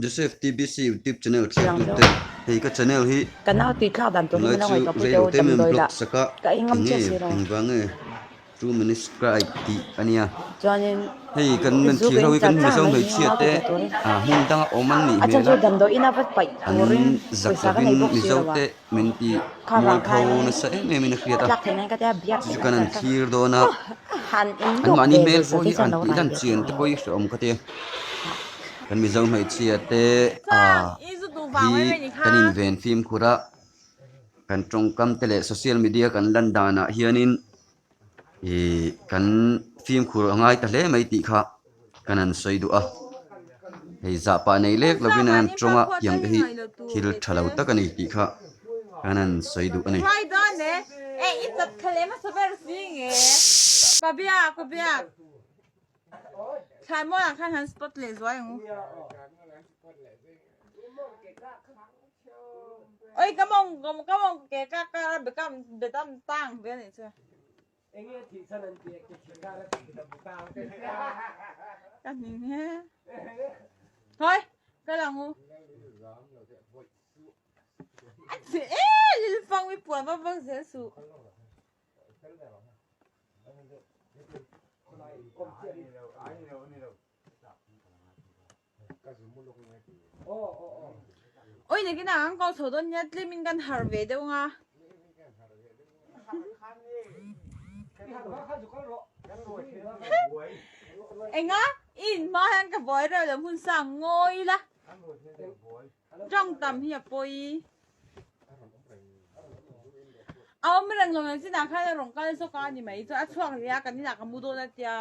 Joseph TBC YouTube channel thlir tu te hei ka channel hi Ka nau tui thlak dan tur hi tunlai min lo chu ngaihtuah pui reilo teh u te min damdawi block lah sak a ka ei ngam enge chiah si lo. engvang nge two minutes cry tih a nia Chuanin hei kan nan zu thlir ka ho in hi kan char char Mizo mai hmeichhia hi te tih turin ah hmun danga awm an nih a chhan hmel chu a damdawi ina va paih an turin zak pawisa ka nei lovin bawk si Mizo lo a te min ti kha vang mualpho khanin nasa em em in a hriat a a tlak theih nan ka tia biak chu chu theih kan nan han ka thlir dawn a han in an luk mahni ve hmel zut pawh zut hi hi chuan an lo tih rai lan ve chian tawh te ang. pawh hi hrehawm ka tia kan Mizo hmeichhia te ah hi kan inven fimkhur a kan tawngkam te leh social media kan lan danah hianin Ihh kan fimkhur a ngai ta hle mai tih kha kan han sawi duh a hei zah pah nei lek lovin an han tawng a tiang te hi thil tha lo tak a ni tih kha kan han sawi duh a ni. Oi na kina ang ko chho don nia tlemin kan har ve deuh nga. Enga in hma hian ka buai reuh lo hmun sang ngawi la. Tawng tam hi a pawi. A awm reng lo ang chinah khan a rawn kal zawk a ni mai chuan a chhuak leh a kan inah ka mu dawn a tia.